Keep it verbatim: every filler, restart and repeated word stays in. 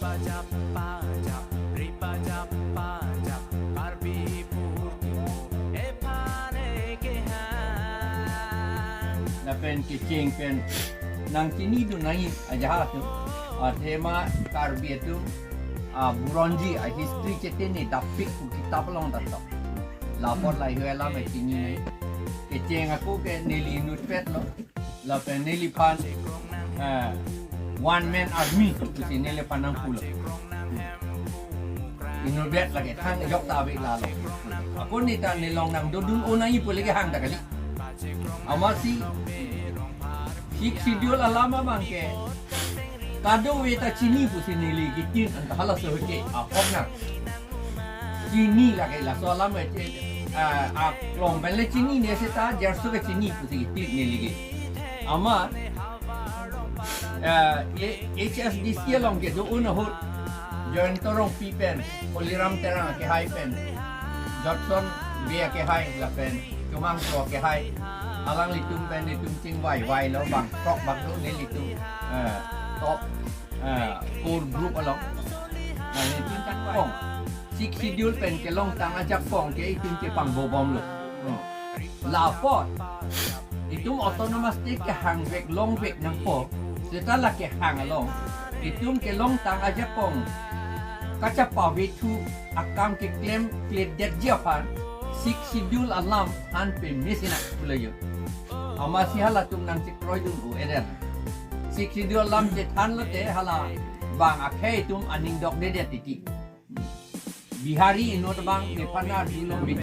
Pajap, pajap, ri pajap, pajap, Karbi purtu, ephan ekehang. Lapen kecheng pen nangchinidun nangji ajahak atum, athema Karbi atum, ah, Buronji, ah, history chetene dapik pu kitap along datok. Lapor lahei alam chini nangji. Kecheng ako ke neli inutpetlo. Lapen neliphan, eh, one man army pusi neliphan nangpulo. Inutvet lake thang jok ta ave lalo. Ako neta nelong nangdodun-o nangji pu lake hang ta kali. Amatsi Sixth Schedule alam abang ke kadokave ta chini pusi neli kitin anta halaso ke ahok nang. Chini lake laso alam ke, ah, aklong pen le chinine seta jarso ke chini pusi kitin neli ke. Amat, ah, ye H S D C along kedo-un ahut Jayanta Rongpi pen, Holiram Terang akehai pen, Jotson Bey akehai lapen Chomang Kro akehai, alanglitum pen netum chingvai vailo, bangthrok bangthrok nelitum, eh, top, eh, core group along. Nangtum ajakong, Sixth Schedule pen kelongtang ajakong ke itum chepangbobomlo. Hmm. Lapot itum autonomous state kehangvek longvek nangpo, seta la kehang along itum kelongtang ajakong kachepavethu akam keklemkledetji aphan Sixth Schedule alam than pame sinang pulo jo. Amatsi halatum nangchekroidun-o-edet. Sixth Schedule alam chethan lote hala bang akhei atum aning dokdedet titi. Bihari inut abang nephan arjulo, me